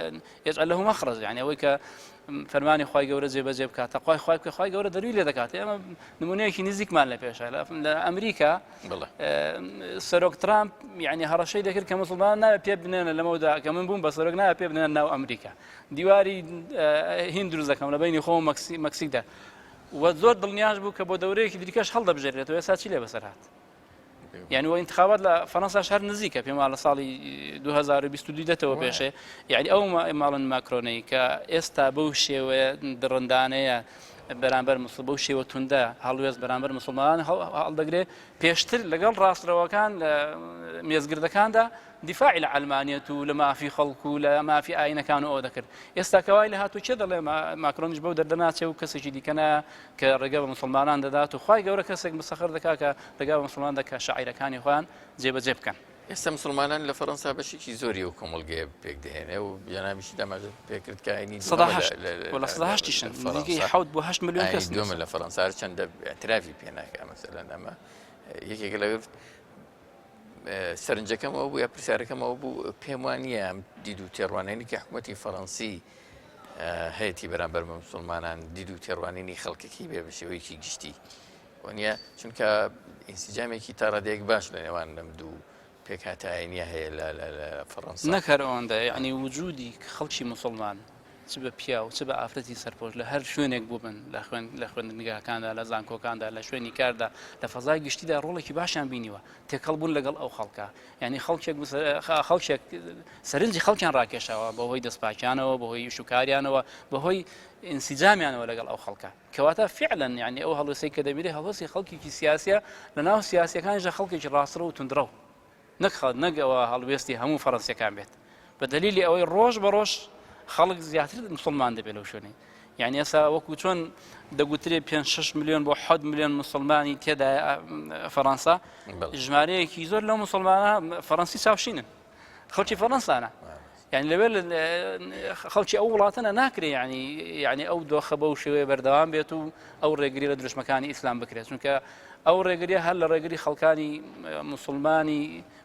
يجعل له مخرج یعنی ئەوەی کە فەرمانی خوای گەورە جێبەجێ بکات تەقوای خوای بکە خوای گەورە دەروی لێ دەکات ئێمە نمونەیەکی نزیکمان لە پێشە لە ئەمریکا سەرۆک ترامپ یعنی هەڕەشەی دەکرد کە مسلمان ناوێ پێ بنێنە لەمەودا کە من بووم بە سەرۆک ناوێ پێ بنێنە ناو ئەمریکا دیواری هین دروست دەکەم لە بینی خۆم مەکسیکدا و زۆر دڵنیاش بوو کە بۆ دەورەیەکی دیکەش هەڵدەبژێرێتەوە ئێستا چی لێ بەسەر هات یعنی وە انتخابات لە فەرەنساش هەر نزیکە پێم لە ساڵی 2022 دێتەوە پێشێ یعنی ئەو ماڵن ماکرۆنەی کە ئێستا بەو شێوەیە دڕندانەیە بەرامبەر مسڵ بەو شێوە توندە هەڵوێست بەرامبەر مسلمان هەڵدەگرێ پێشتر لەگەڵ ڕاستڕەوەکان لە مێزگردەکاندا دیفاعی لە عەلمانیەت و لە مافی خەڵک و لە مافی ئاینەکان و ئەوە دەکرد ئێستا کەوای لە هاتوو چێ دەڵێ ماکرۆنیش بەو دەردە ناچێ و کەسێکی دیکە نایە کە ڕێگە بە مسلمانان دەدات و خوای گەورە کەسێک مسەخر دەکات کە ڕێگا بە مسلمان دەکات شەعیرەکانی خۆیان جێبەجێ بکەن. ئێستا مسلمانان لە فەرەنسا بەشێکی زۆری ئەو کۆمەڵگەیە پێک دەهێنێ و جەنابیشی ئاماژەت پێکرد کە ئاینی 8 لە 8 نزیکەی 7 بۆ 8 ملیۆن کەس دووەمە لە فەرەنسا هەرچەندە اعترافی پێ ناکا مەسەلەن ئەمە یەکێکە لە سەرنجەکەم ئەوە بوو یا پرسیارەکەم ئەوە بوو پێم وان نییە ئەم دید و تێڕوانینی کە حکوومەتی فەڕەنسی هەیەی بەرامبەر بە مسلمانان دید و تێڕوانینی خەڵکەکەی بێ بە شێوەیەکی گشتی وانە چونکە ئینسیجامێکی تا ڕادەیەک باش لە نێوان لەم دوو پێکهاتە ئاینیە هەیە لە فەڕەنسا. نەک هەر ئەوەندە یعنی وجودی خەڵکی مسلمان چ بە پیاو چ بە ئافرەتی سەرپۆش لە هەر شوێنێک بووبن لە خوێن لە خوێندنگاکاندا لە زانکۆکاندا لە شوێنی کاردا لە فەزای گشتیدا ڕۆڵێکی باشیان بینیوە تێکەڵ بوون لەگەڵ ئەو خەڵکە یعنی خەڵکێک خەڵکێک سەرنجی خەڵکیان ڕاکێشاوە بەهۆی دەستپاکیانەوە بەهۆی ئیشوکاریانەوە بەهۆی ئینسیجامیانەوە لەگەڵ ئەو خەڵکە کەواتە فعلا یعنی ئەو هەڵوێستەی کە دەبینێ هەڵوێستی خەڵکێکی سیاسیە لەناو سیاسیەکانیشدا خەڵکێکی ڕاستڕەو و توندڕەو نەک خەڵک نەک ئەوە هەڵوێستی هەموو فەڕەنسیەکان بێت بە دەلیلی ئەوەی ڕۆژ بە ڕۆژ خەڵک زیاتر مسلمان دەبێت لەو شوێنەی یعنی ئێستا وەکو چۆن دەگوترێ 5 6 میلیۆن بۆ 7 میلیۆن مسلمانی تێدا فەڕەنسا ژمارەیەکی زۆر لەو مسلمانە فەڕەنسی چاوشینن خەڵکی فەڕەنسانە یعنی لەوێ خەڵکی ئەو وڵاتەنە ناکرێ یعنی یعنی ئەو دۆخە بەو شێوەیە بەردەوام بێت و ئەو ڕێگری لە دروشمەکانی ئیسلام بکرێت چونکە ئەو ڕێگریە هەر لە ڕێگری خەڵکانی موسڵمانی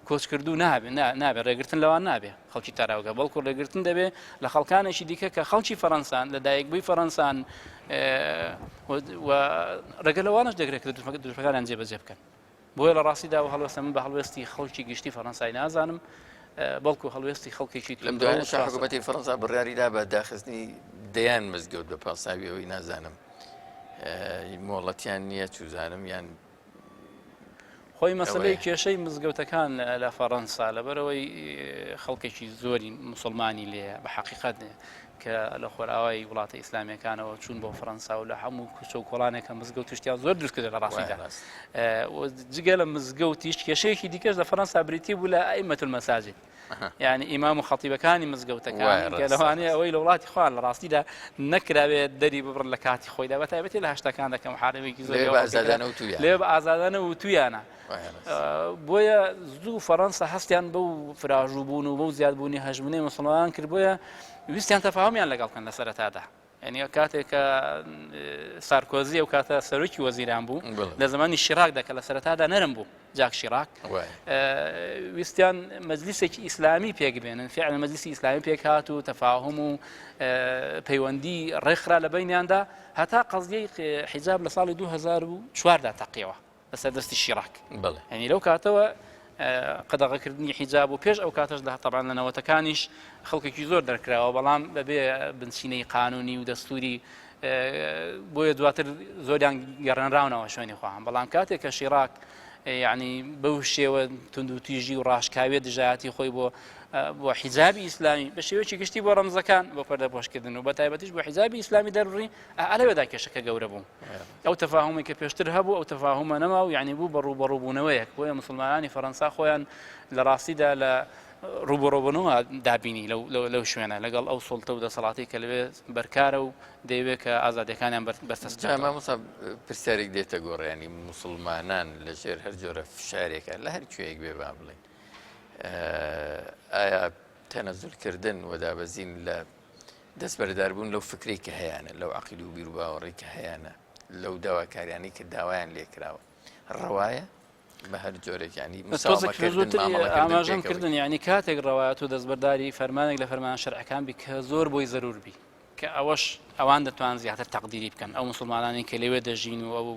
کۆچکردوو نابێ نابێ ڕێگرتن لەوان نابێ خەڵکی تاراوگە بەڵکو ڕێگرتن دەبێ لە خەڵکانێکی دیکە کە خەڵکی فەرەنسان لە دایکبووی فەرەنسان و ڕێگە لەوانش دەگرێت کە دروشمەکانیان جێبەجێ بکەن. بۆیە لە ڕاستیدا و هەڵوێستە من بە هەڵوێستی خەڵکی گشتی فەرەنسای نازانم بەڵکو هەڵوێستی خەڵکێکی لەم دوایانەشا حکوومەتی فەرەنسا بڕیاری دا بە داخستنی دەیان مزگەوت بە پاساوی ئەوەی نازانم مۆڵەتیان نییە چوزانم یان خۆی مەسلەی کێشەی مزگەوتەکان لە فەڕەنسا لەبەرەوەی خەڵکێکی زۆری مسلمانی لێ بە حقیقت کە لە خۆراوای وڵاتە ئیسلامیەکانەوە چوون بۆ فەرەنسا و لە هەموو کوچە و کۆڵانێکە مزگەوت شتیان زۆر دروست کرد لە ڕاستیدا جگە لە مزگەوتیش کێشەیەکی دیکەش لە فەرەنسا بریتی بوو لە ئەئمة المساجد یعنی ئیمام و خەتیبەکانی مزگەوتەکان کە لەوانەیە ئەوەی لە وڵاتی خۆیان لە ڕاستیدا نەکراوێت دەری ببڕن لە کاتی خۆیدا بە تایبەتی لە هەشتەکان دەکەم حارەوێکی زۆر لێ بە ئازادانە وتویانە بۆیە زوو فەڕەنسا هەستیان بەو فراژوو بوون و بەو زیادبوونی هەژمونەی مسلمان کرد بۆیە ویستیان تەفاهمیان لەگەڵ بکەن لە سەرەتادا یعنی کاتێک کە سارکۆزی ئەو کاتە سەرۆکی وەزیران بوو لە زمانی شیراکدا کە لە سەرەتادا نەرم بوو جاک شیراک ویستیان مەجلیسێکی ئیسلامی پێک بێنن فعلا مەجلیسی ئیسلامی پێک هات و تەفاهم و پەیوەندی ڕێکخرا لە بینیاندا هەتا قەزیەی حیجاب لە ساڵی 2004 دا تەقیەوە لەسەر دەستی شیراک بەڵێ. یانی لەو کاتەوە قەدەغەکردنی حیجاب و پێش ئەو کاتەش لە تەبان لە نەوەتەکانیش خەڵکێکی زۆر دەرکراوە بەڵام بەبێ بنچینەی قانونی و دەستوری بۆیە دواتر زۆریان گەڕێنراونەوە شوێنی خۆیان بەڵام کاتێک کە شیراک یعنی بەو شێوە توندوتیژی و ڕاشکاویە دژایەتی خۆی بۆ بۆ حیجابی ئیسلامی بە شێوەیەکی گشتی بۆ ڕەمزەکان بۆ پەردەپۆشکردن و بە تایبەتیش بۆ حیجابی ئیسلامی دەربڕی ئەلەوێدا کێشەکە گەورە بوو. ئەو تەفاهومەی کە پێشتر هەبوو ئەو تەفاهومە نەما و یعنی بوو بە ڕووبەڕووبوونەوەیەک بۆیە مسلمانانی فەرەنسا خۆیان لە ڕاستیدا لە ڕووبەڕووبوونەوە دابینی لەو شوێنە لەگەڵ ئەو سوڵتە و دەسەڵاتی کە لەوێ بەرکارە و دەیەوێت کە ئازادیەکانیان بەرتەسک جا مامۆستا پرسیارێک دێتە گۆڕیانی مسلمانان لەژێر هەر جۆرە فشارێکە لە هەر کوێیەک بێ با بڵێن ئایا تەنەزولکردن و دابەزین لە دەستبەرداربوون لەو فکرەی کە هەیانە، لەو عەقیدە و بیروباوەڕەی کە هەیانە، لەو داواکاریانەی کە داوایان لێکراوە، ڕەوایە؟ بە هەر جۆرێک یانی مساومەکردن، مامەڵەکردن ئاماژەم پێکەوەی. کردن یانی کاتێک ڕەوایە تۆ دەستبەرداری فەرمانێک لە فەرمانە شەرعەکان بی کە زۆر بۆی زەرور بی کە ئەوەش ئەوان دەتوان زیاتر تەقدیری بکەن ئەو موسڵمانانەی کە لەوێ دەژین و ئەو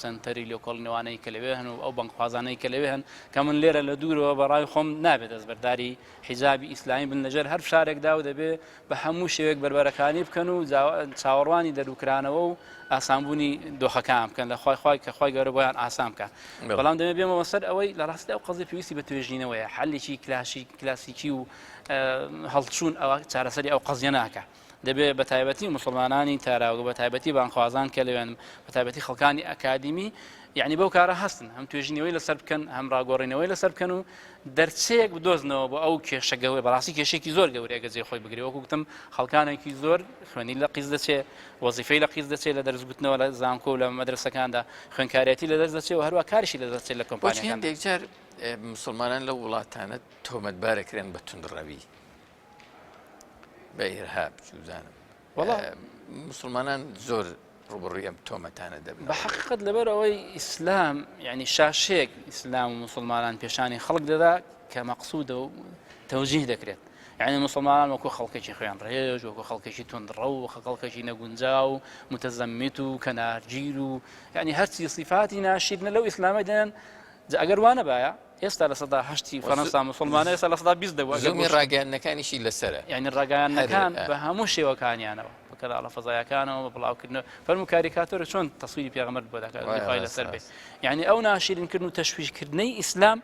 سەنتەری لێکۆڵینەوانەی کە لەوێ هەن و ئەو بانگخوازانەی کە لەوێ هەن کە من لێرە لە دوورەوە بە ڕای خۆم نابێت دەستبەرداری حیجابی ئیسلامی بن لەژێر هەر فشارێکدا و دەبێ بە هەموو شێوەیەک بەربەرەکانی بکەن و چاوەڕوانی دەروکرانەوە و ئاسانبوونی دۆخەکان بکەن لە خوای خوای کە خوای گەورە بۆیان ئاسان بکە بەڵام دەمێ بێمەوە سەر ئەوەی لە ڕاستیدا ئەو قەزیە پێویستی بە توێژینەوەیە حەلێکی کلاشی کلاسیکی و هەڵچوون ئەوە چارەسەری ئەو قەزیە ناکە دەبێ بە تایبەتی موسڵمانانی تاراوگە بە تایبەتی بانگخوازان کە لەوێن بە تایبەتی خەڵکانی ئەکادیمی یعنی بەو کارە هەستن هەم توێژینەوەی لەسەر بکەن هەم ڕاگۆڕینەوەی لەسەر بکەن و دەرچەیەک بدۆزنەوە بۆ ئەو کێشە گەورە بەڕاستی کێشێکی زۆر گەورەیە گەجێ خۆی بگرێ وەکو گوتم خەڵکانێکی زۆر خوێنی لە قیز دەچێ وەزیفەی لە قیز دەچێت لە دەرس گوتنەوە لە زانکۆ و لە مەدرسەکاندا خوێنکارەتی لە دەست دەچێ و هەروە کاریشی لە دەست دەچێت لە بۆچی کۆمپانیاکاندا هەندێک جار مسلمانان لەو وڵاتانە تۆمەتبارەکرێن بە توندڕەوی بە ئیرهاب چوزانم وەڵا مسلمانان زۆر ڕوبڕوی ئەم تۆمەتانە بە دەبنەوە. حەقیقەت لەبەر ئەوەی ئیسلام یعنی شاشەیەک ئیسلام و مسلمانان پێشانی خەڵک دەدا کە مەقسوودە و تەوجیه دەکرێت یعنی مسلمانان وەکو خەڵکێکی خوێن ڕێژ وەکو خەڵکێکی توندڕەو و خەڵکێکی نەگونجاو و متەزەمیت و کەنارگیر و یعنی هەرچی صفاتی ناشیرنە لەو ئیسلامە دێن جا ئەگەر وا نەبایە ئێستا 8%ی فەرەنسا موسڵمانە ئێستا 20% دەبوو ئەگەر زوومی ڕاگەیاندنەکانیشی لەسەرە. یانی ڕاگەیاندنەکان بە هەموو شێوەکانیانەوە بە کەناڵە فەزایەکانەوە بە بڵاوکردنەوە فەرموو کاریکاتۆرە چۆن تەسویری پێغەمبەر بۆ دەکات خوای لەسەر بێ یعنی ئەو ناشیرینکردن و تەشویشکردنەی ئیسلام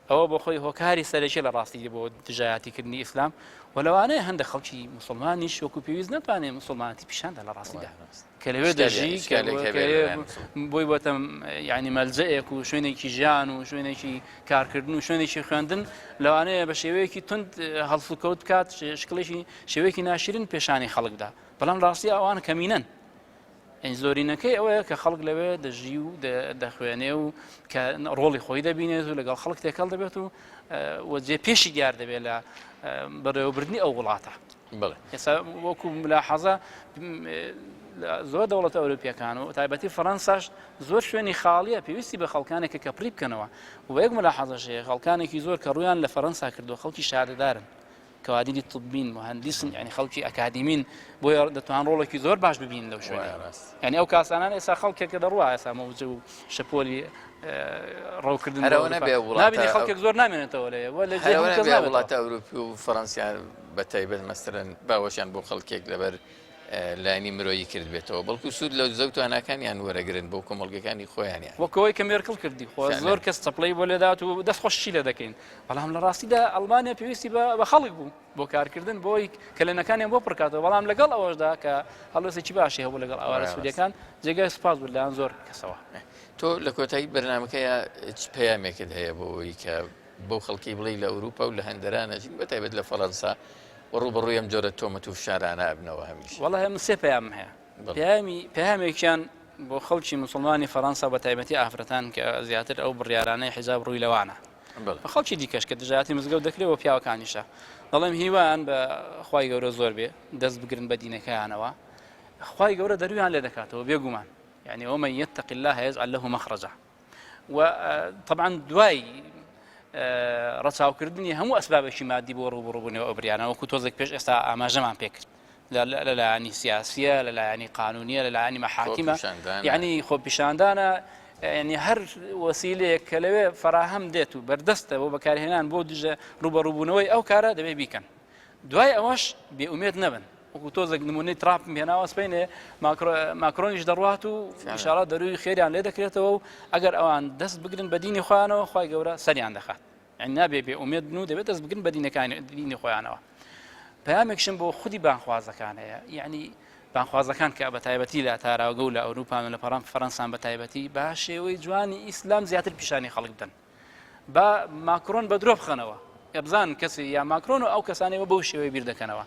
ئەوە بۆ خۆی هۆکاری سەرەکی لە ڕاستی بۆ دژایەتیکردنی ئیسلام و لەوانەیە هەندێک خەڵکی مسلمانیش وەکو پێویست نەتوانێت مسلمانەتی پیشاندا لە ڕاستیدا کە لەوێ دەژی بۆی بۆتە یعنی مەلجەیەک و شوێنێکی ژیان و شوێنێکی کارکردن و شوێنێکی خوێندن لەوانەیە بە شێوەیەکی تند هەڵسوکەوت بکات شکڵێکی شێوەیەکی ناشرین پێشانی خەڵکدا بەڵام ڕاستی ئەوان کەمینەن یعنی زۆرینەکەی ئەوەیە کە خەڵک لەوێ دەژی و دەخوێنێ و کە ڕۆڵی خۆی دەبینێت و لەگەڵ خەڵک تێکەڵ دەبێت و وەجێ پێشی دیار دەبێت لە. بەڕێوەبردنی ئەو وڵاتە. ئێستا وەکو ملاحەزە زۆر دەوڵەتە ئەوروپیەکان و تایبەتی فەڕەنساش زۆر شوێنی خاڵیە پێویستی بە خەڵکانێکە کە پڕی بکەنەوە و یەک ملاحەزەش هەیە خەڵکانێکی زۆر کە ڕویان لە فەڕەنسا کردو خەڵکی شادەدارن کەوادیری طبین مهندسن یعنی خەڵکی ئەکادیمین بۆیە دەتوان ڕۆڵێکی زۆر باش ببین لەو شوێنە یعنی ئەو کاسانان ئێستا خەڵکێک کە دەڕوا ئێستا مەوجە و شەپۆلی ڕەوکردن نابینی خەڵکێک زۆر نامێنێتەوە لێ لە وڵاتە ئەوروپی و فەڕەنسیان بە تایبەت مەسەرەن باوەشیان بۆ خەڵکێک لەبەر لایەنی مرۆیی کردبێتەوە بەڵکو سوود لە وزە و تواناکانیان وەرەگرن بۆ کۆمەڵگەکانی خۆیانیان. وەک ئەوەی کە مێرکڵ کردی خۆ زۆر کەس چەپڵەی بۆ لێدات و دەست خۆشی لێ دەکەین بەڵام لە ڕاستیدا ئەڵمانیا پێویستی بە خەڵک بوو بۆ کارکردن بۆی کەلێنەکانیان بۆ پڕکاتەوە بەڵام لەگەڵ ئەوەشدا کە هەڵوێستێکی باشی هەبوو لەگەڵ ئاوارە سووریەکان جێگای سوپاس بوو لەلایەن زۆر کەسەوە. تۆ لە کۆتایی بەرنامەکەیا چ پەیامێکت هەیە بۆ ئەوەی کە بەو خەڵکەی بڵێی لە ئەوروپا و لە هەندەران ئەژین بە تایبەت لە فەرەنسا و ڕووبەڕووی ئەم جۆرە تۆمەت و فشارانە ئەبنەوە هەمیشە؟ وەڵاهی من سێ پەیامم هەیە. پەیامی پەیامێکیان بۆ خەڵکی موسڵمانی فەرەنسا بە تایبەتی ئافرەتان کە زیاتر ئەو بڕیارانەی حیجاب ڕووی لەوانە. بە خەڵکی دیکەش کە دژایەتی مزگەوت دەکرێت و پیاوەکانیشە. دەڵێم هیوایان بە خوای گەورە زۆر بێ دەست بگرن بە دینەکەیانەوە. خوای گەورە دەرویان لێ دەکاتەوە بێگومان. یعنی ومن يتق الله يجعل له مخرجا. و طبعا دوای ڕەچاوکردنی هەموو ئەسبابێکی مادی بۆ ڕووبڕووبوونەوە ئەو بریانە وەکو تۆزێک پێش ئێستا ئاماژەمان پێکرد لەلایەنی سیاسیە لەلایەنی قانونیە لەلایەنی مەحاکیمە یعنی خۆپیشاندانە ینی هەر وەسیلەیەک کە لەوێ فراهەم دێت و بەردەستە بۆ بەکارهێنان بۆ دژە ڕوبەڕووبوونەوەی ئەو کارە دەبێ بیکەن دوای ئەوەش بێ ئومێد نەبن وەکو تۆزێک نمونەی تراپم هێناوە سپینێ ماکرۆنیش دەڕوات و ئیشاڵا دەروی خێریان لێ دەکرێتەوە و ئەگەر ئەوان دەست بگرن بە دینی خۆیانەوە خوای گەورە سەریان دەخات یعنی نابێ بێ ئومێد بن و دەبێت دەست بگرن بە دینەکانی دینی خۆیانەوە پەیامێکشم بۆ خودی بانخوازەکان هەیە یعنی بانخوازەکان کە بە تایبەتی لە تاراوگە و لە ئەوروپان و لە پەڕان فەرەنسان بە تایبەتی با شێوەی جوانی ئیسلام زیاتر پیشانی خەڵک بدەن با ماکرۆن بە درۆ بخەنەوە کە بزانن کەسی یا ماکرۆن و ئەو کەسانەی بەو شێوەیە بیر دەکەنەوە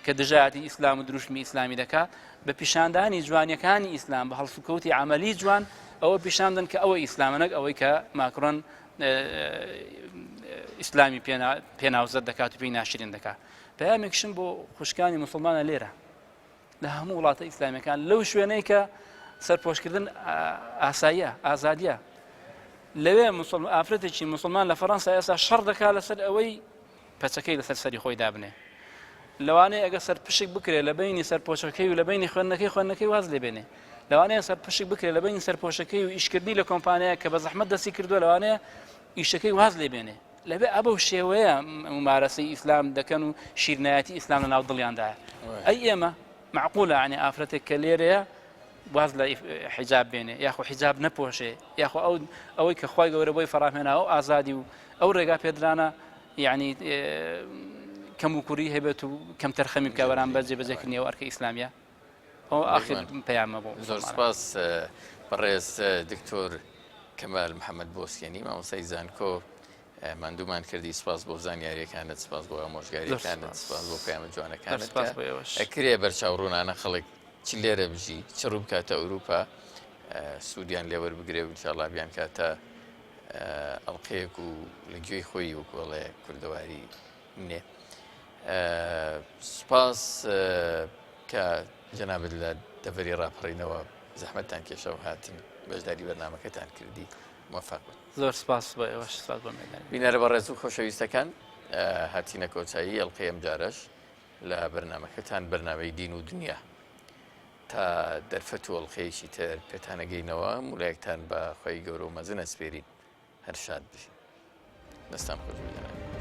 کە دژایەتی ئیسلام و دروشمی ئیسلامی دەکات بە پیشاندانی جوانیەکانی ئیسلام بە هەڵسوکەوتی عملی جوان ئەوە پیشاندن کە ئەوە ئیسلامە نەک ئەوەی کە ماکرۆن ئیسلامی پێناوزەد دەکات و پێی ناشرین دەکات پەیامێکشم بۆ خوشکانی مسلمانە لێرە لە هەموو وڵاتە ئیسلامیەکان لەو شوێنەی کە سەرپۆشکردن ئاساییە ئازادیە لەوێ مسلم ئافرەتێکی مسلمان لە فەڕەنسا ئێستا شەڕ دەکات لەسەر ئەوەی پەچەکەی لەسەر سەری خۆی دابنێ لەوانەیە ئەگە سەر پشک بکرێت لە بینی سەرپۆشەکەی و لە بینی خوێندنەکەی خوێندنەکەی واز لێبێنێ لەوانەیە سەر پشک بکرێت لە بینی سەرپۆشەکەی و ئیشکردنی لە کۆمپانیا کە بە زەحمەت دەستی کردووە لەوانەیە ئیشەکەی واز لێبێنێ لەوێ ئەبەو شێوەیە ممارەسەی ئیسلام دەکەن و شیرنایەتی ئیسلام لە ناو دڵیاندایە ئەی ئێمە معقولە عنی ئافرەتێک کە لێرەیە واز لە حیجاب بێنێ یاخۆ حیجاب نەپۆشێ یاخۆ ئەو ئەوەی کە خوای گەورە بۆی فەراهێنا ئەو ئازادی و ئەو ڕێگا پێدرانە یعنی کەم و کوری هەبێت و کەم تەرخەمی بکە بەرامبەر جێبەجێکردنی ئەو ئەرکە ئیسلامیە ئەو ئاخر پەیامە بۆ زۆر سپاس بەڕێز دکتۆر کەمال محەممەد بۆسیەنی مامۆستای زانکۆ ماندوومان کردی سپاس بۆ زانیاریەکانت سپاس بۆ ئامۆژگاریەکانت سپاس بۆ پەیامە جوانەکانت ئەکرێ بەرچاو ڕوونانە خەڵک چ لێرە بژی چ ڕوو بکاتە ئەوروپا سوودیان لێوەربگرێ و ئینشاءاللە بیان کاتە ئەڵلقەیەک و لە گوێی خۆی وەکوڵێ کوردەواری نێ سپاس کە جەنابت لە دەڤەری ڕاپەڕینەوە زەحمەتتان کێشا و هاتن بەشداری بەرنامەکەتان کردی موفق بن. زۆر سپاس بۆ ئێوەش سپاس بۆ مێدانی. بینەرە بەڕێز و خۆشەویستەکان هاتینە کۆتایی ئەڵقەی ئەمجارەش لە بەرنامەکەتان بەرنامەی دین و دنیا تا دەرفەت و ئەڵقەیەکی تر پێتانەگەینەوە مولایەکتان بە خۆی گەورە و مەزن ئەسپێرین هەر شاد بژین دەستان خۆش بێ جەنابی.